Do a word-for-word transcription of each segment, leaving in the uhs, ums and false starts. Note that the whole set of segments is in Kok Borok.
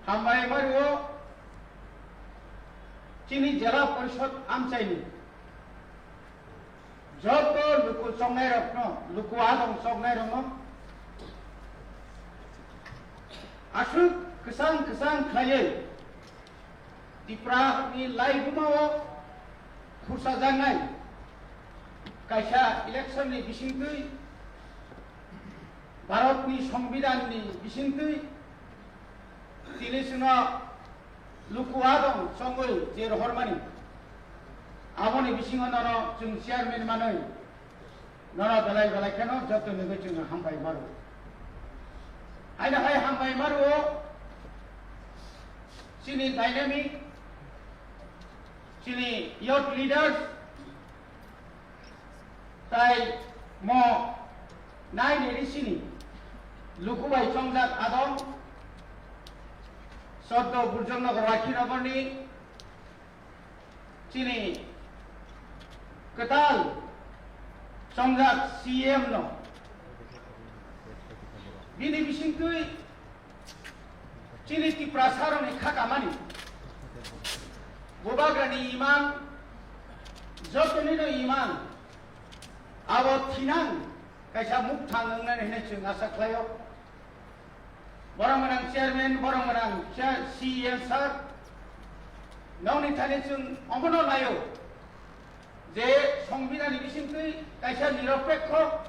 Hambai mario chini Jela Porishod amchaini joto luku choknairokno, luku adong choknairokno aswk kwchang kwchang khlaiwi Tripura ni laibumao khursajaknai kaisa election ni bisingtwi, Bharat ni Songbidan ni bisingtwi tini chwngno luku adong chongwi je rohormani, aboni bisingo nono chwng chairman manwi nono belai belai kheno joto nugwi chwng hambai maro. Haino hai hambai maro chini dynamic, chini youth leaders, tai mo nine A D C ni luku bai chongjak adong Soddo Burjongnagar Wakhinagar ni chini kwtal chongjak C M no bini bisingtwi chini Tiprasa rokni kha kamani bubagrani imang, jotonino imang abo thinang kaisa mukthang wngnani hinwi chwng asa khlaio. Borok gwnang chairman, borok gwnang chair, C E M sir, nokni thani chwng omono naio je Songbidanni bisingtwi kaisa niropekho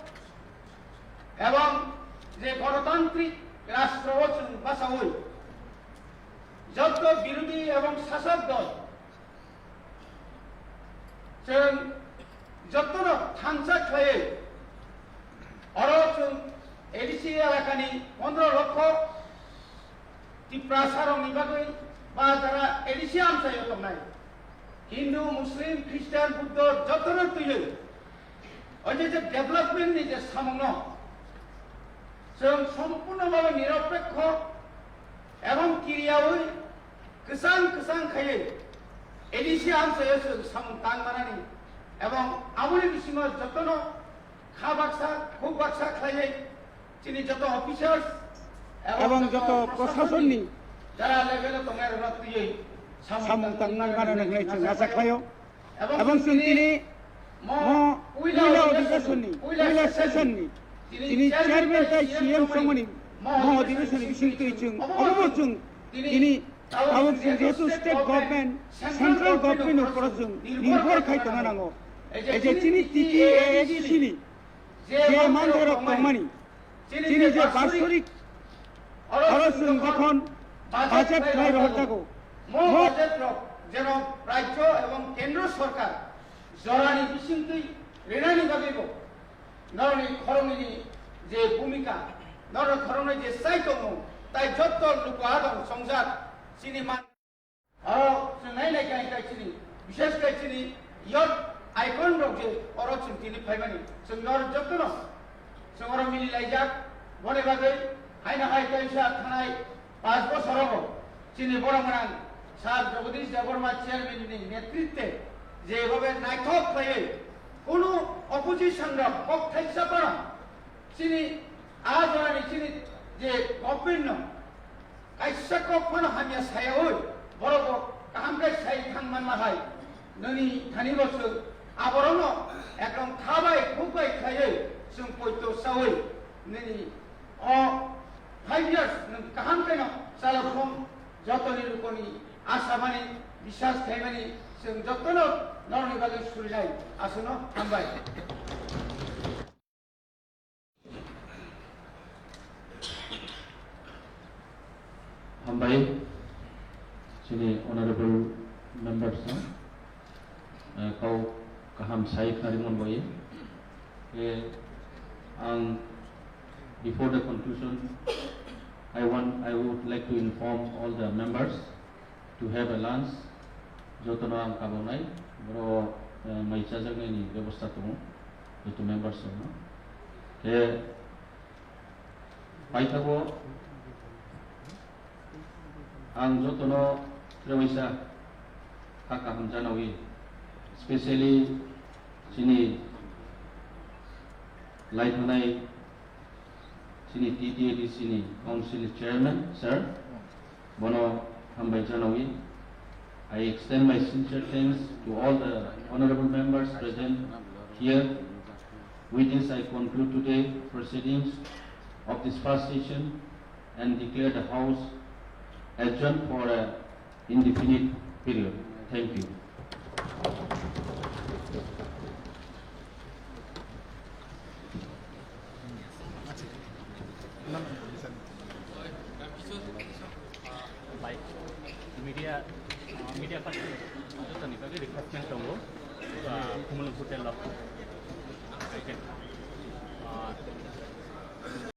ebong je gonotantrik rastro o chwng bachaui jotto birodhi ebong sasok dol chwng jottono thansa khlaiwi oro chwng A D C elakani pondro lokho Tiprasa rokni bagwi ba jara A D C amchaio tongnai Hindu, Muslim, Christian, Buddho jottono twiwi o je je development ni je samungno chwng sompurno bhabe niropekho ebong kiriyaui kwchang kwchang khaiwi A D C amchaio chwng samung tang manani ebong aboni bisingo jotono kha baksa khuk baksa khlaiwi chini joto officers ebong joto prosasonni jara level o tongnai rokno twiwi samung tang manani hinwi chwng acha khlaio. Ebong chwng tini mo puila odhikeshonni, puila session ni tini chairman tai C M songmani mo odhikeshonni bisingtwi chwng obo chwng tini tabuk chwng jehetu state government, central government ni upor o chwng nirbhor khai tongna nango. Ei je chini T T A A D C ni je manthai rok tongmani, chini je barsorik oro chwng jokhon budget khlai rohor jago, mo budget rok jeno rajyo ebong kendro sorkar jorani bisingtwi rinani bagwibo norokni khoroknwini je bhumika, norokni khoroknwi je chai tongmung, tai jotto luku adong songjak chini man. Oro chwng nai nai khe, khe chini, bishes khe chini youth icon rok je oro chwng tini phaimani, chwng nor jotono chwng oro mili laijak. Boni bagwi haino hai kaisa thanai panch bosor rogo chini borok gwnang Sir Jagadish Debbarma chairman ni netritwe je bhabe naithok khlaiwi kunu opposition rok kok thaisa phano chini a jorani chini je government no kaisa kok phano hamya sayaui, borok bo kaham khe sai thang manma hai, nini thani bo chwng aborokno ekdom kha bai khuk bai khlaiwi chwng poito saui, nini o five years nwng kaham kheno chalakhung, jotoni lukoni asamani, biswas khaimani chwng jotono norokni bagwi surinai. Aswkno hambai. Hambai, chini honorable members no, eh, kau kaham sai khnari mon bai. Eh, ang, before the conclusion, I want, I would like to inform all the members to have a lunch, jotono ang kabonai, boro, eh, mai chajaknaini bebosta tongo, joto members rokno. Khe paithago ang jotono trewaisa kha kaham janawi, specially chini lai thanai chini T T A D C ni council chairman sir, bono Janawi. I extend my sincere thanks to all the honorable members present here. With this, I conclude today proceedings of this first session and declare the House adjourned for a indefinite period. Thank you. Bai, media, ah, media person jotoni bagwi request tongo, ah, Khumulwng Hotel o. Okay. Ah,